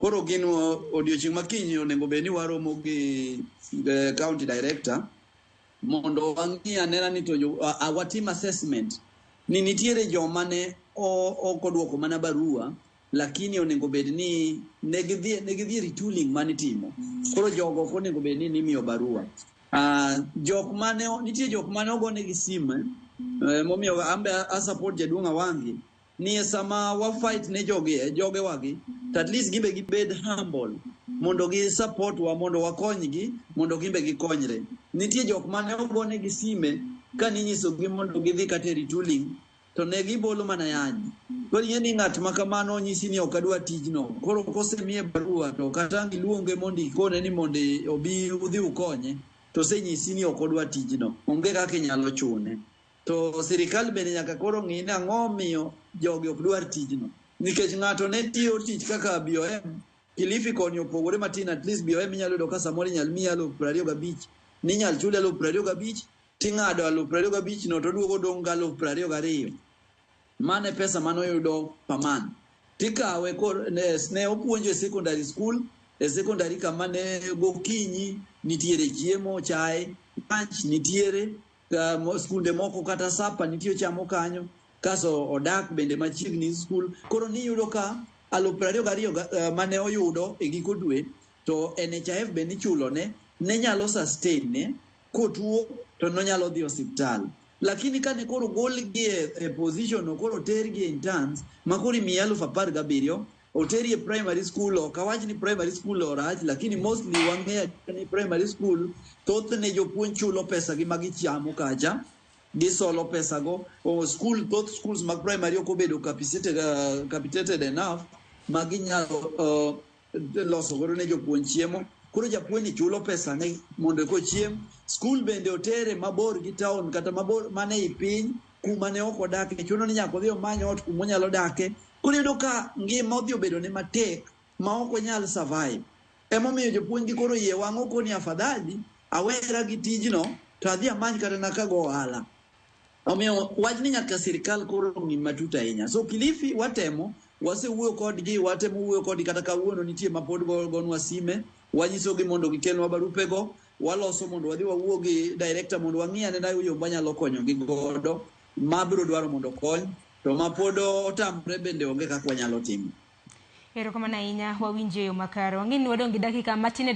Koro gin odiochieng' ma kiny onego bed ni waromo gi county director mondo wang'i anena ni to watim assessment ni nitiere joma ne ok oduoko mana barua, lakini onego bed ni ne gidhi e retooling manitimo. Koro jogo ok onego bed ni nimiyo barua. Jok mane nitie jok mane ogonegi simu, momiyo ambe a support jaduong' Awangi ni e sama wa fight ne jogi, jogewagi, to at least gimbe gibed humble mondo gi support wa, mondo wakonygi mondo gimbe gikonyre. Nitie jok mane ogonegi sime ka ninyisogi mondo gidhi kata e retooling to ne gibolo mana yany. Koro ing'e ni ng'at ma kamano nyisi ni ok adwa tijno. Koro kosemiye barua to kata ang' iluonge mondo ikone ni mondo obi udhi ukonye, to osenyisi ni ok odwa tijno. Onge kaka inyalo chune. To sirikal bende nyaka koro ng'i ni ang'o miyo jogi ok dwar tijno. Nikech ng'ato ne tiyo tich kaka BOM, Kilifi koni opogore matin, at least BOM inyalo yudo ka samoro inyal miyi 25,000, ninyal chuli 25,000, ting'ado 25,000 no to duogo dong' ga 22,000. Mano e pesa manoyudo per month. Tikawe kor, ne opuonjo e secondary school, e secondary kama ne gokinyi nitiere chiemo, chae, lunch nitiere, skunde moko kata sapa nitie ochamo kanyo, kaso odak bende machiegni gi skul. Koro niyudo ka 22,000 mane oyudo e giko dwe, to NHIF bende ichulo ne nyalo sustain ne, kotuo to nonyalo dhi osiptal. Lakini kane koro golgi e position no, koro otergi e interns, ma koro imiye 17,000, oteri e primary school. Ok awach ni primary school orach, lakini mostly wang'eyo ni primary school thothne jopuonj chulo pesa gi magichamo kacha, gisolo pesago. O school, thoth schools mag primary ok obedo capitated enough ma ginyalo loso godo ne jopuonj chiemo. Koro japuonj ni chulo pesa ne mondo kochiem. School bende otere mabor gi town kata mabor mane i piny kuma ne ok odake, chuno ni nyaka odhi omany ot kuma onyalo dake. Koro iyudo ka ngima odhi obedo ne matek ma ok onyal survive. Emomiyo jopuonj gi koro iye wang' okoni afadhali awera gi tijno to adhi amany kata na kago ohala. Omiyo wachni nyaka sirikal koro ng'i matut ahinya. So Kilifi watemo, wasewuoyo kodgi, watemo wuoyo kodgi kata kawuono nitie ma pod gonwa sime, wanyisogi mondo gikelnwa barupego, waloso mondo wadhi wawuo gi director mondo wang'i anena yo mwanyalo konyogi godo, ma biro dwaro mondo okony, to ma pod otamre bende onge kaka wanyalo timo. Erokamano ahinya, wawinjo e yo makare. Wang'e ni wadong' gi dakika matin.